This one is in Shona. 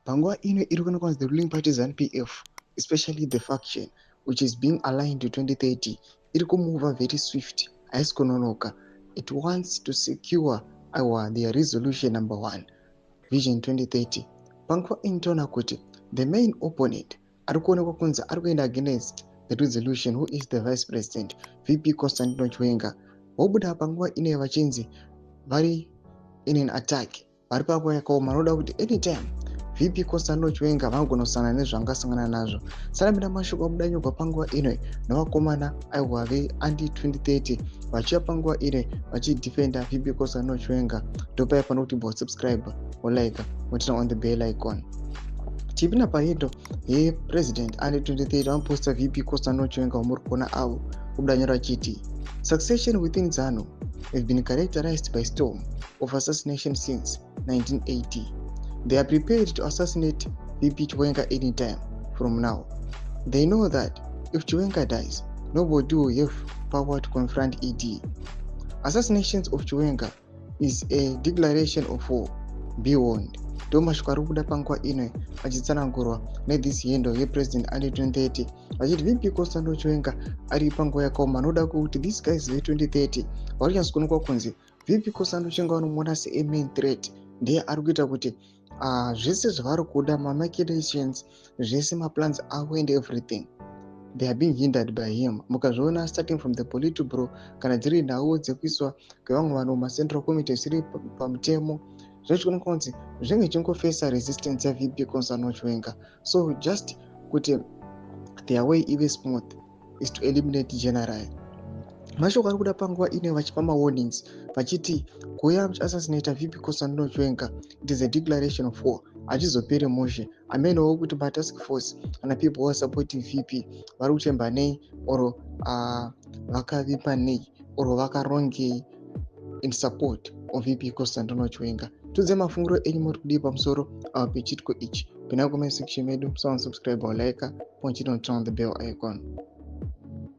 Panguva ino iri kuonekwa kunzi the ruling party ZANU PF, especially the faction which is being aligned to 2030, iri kumova very swift, haisi kunonoka. It wants to secure our their resolution number one, Vision 2030. Panguva ino toona kuti the main opponent ari kuonekwa kunzi ari kuenda against the resolution, who is the vice president VP Constantino Chiwenga, vobuda panguva ino vachinzi vari in an attack, vari panguva yakaoma. Vanoda kuti anytime VP Constantino Chiwenga vanogona kusangana nezvangasangana nazvo. Sanamira mashoko abuda nyogwa panguva ino nevakomana aiwa veanti 2030 vachiuya panguva ino vachidefenda VP Constantino Chiwenga. Ndopai pano kuti bo subscribe, wolike, woturn on the bell icon. Tipinda pahandle yepresident anti 2030, vanoposta VP Constantino Chiwenga wamuri kuona avo, kubuda nyora achiti, "Succession within ZANU have been characterized by storm of assassination since 1980. They are prepared to assassinate VP Chiwenga anytime from now. They know that if Chiwenga dies, nobody will have power to confront ED. Assassinations of Chiwenga is a declaration of war. Be warned." Ndo mashoko ari kubuda panguva ino achitsanangurwa nethis handle yepresident anti 2030, vachiti VP Constantino Chiwenga ari panguva yakaoma. Anoda kuti these guys ve2030 vari kunyatsokuonekwa kunzi VP Constantino Chiwenga vanomuona semain threat. Ndiye ari kuita kuti zvese zvavari kuda, mamachinations zvese, maplans avo and everything, they are being hindered by him. Mukazviona, starting from the Politburo, kana dziri nhau dzekuiswa kwevamwe vanhu mumacentral committee zvisiri pamutemo, zvochionekwa kunzi zvinge ichingofesa resistance yaVP Constantino Chiwenga. So just kuti their way ive smooth is to eliminate general. Mashoko ari kuda panguva ino vachipa mawarnings vachiti kuuya muchiassassinata VP Constantino Chiwenga, it is a declaration of war, hachizoperi mushe. Amenewo kuti matask force kana people who are supporting VP vari kuchemba nei or vakavimba nei or vakarongei in support of VP Constantino Chiwenga. Tudze mafungiro enyu, muri kudii pamusoro pechitiko ichi? Pinda comment section medu, musaona subscribe or like, pamwe chete turn on the bell icon.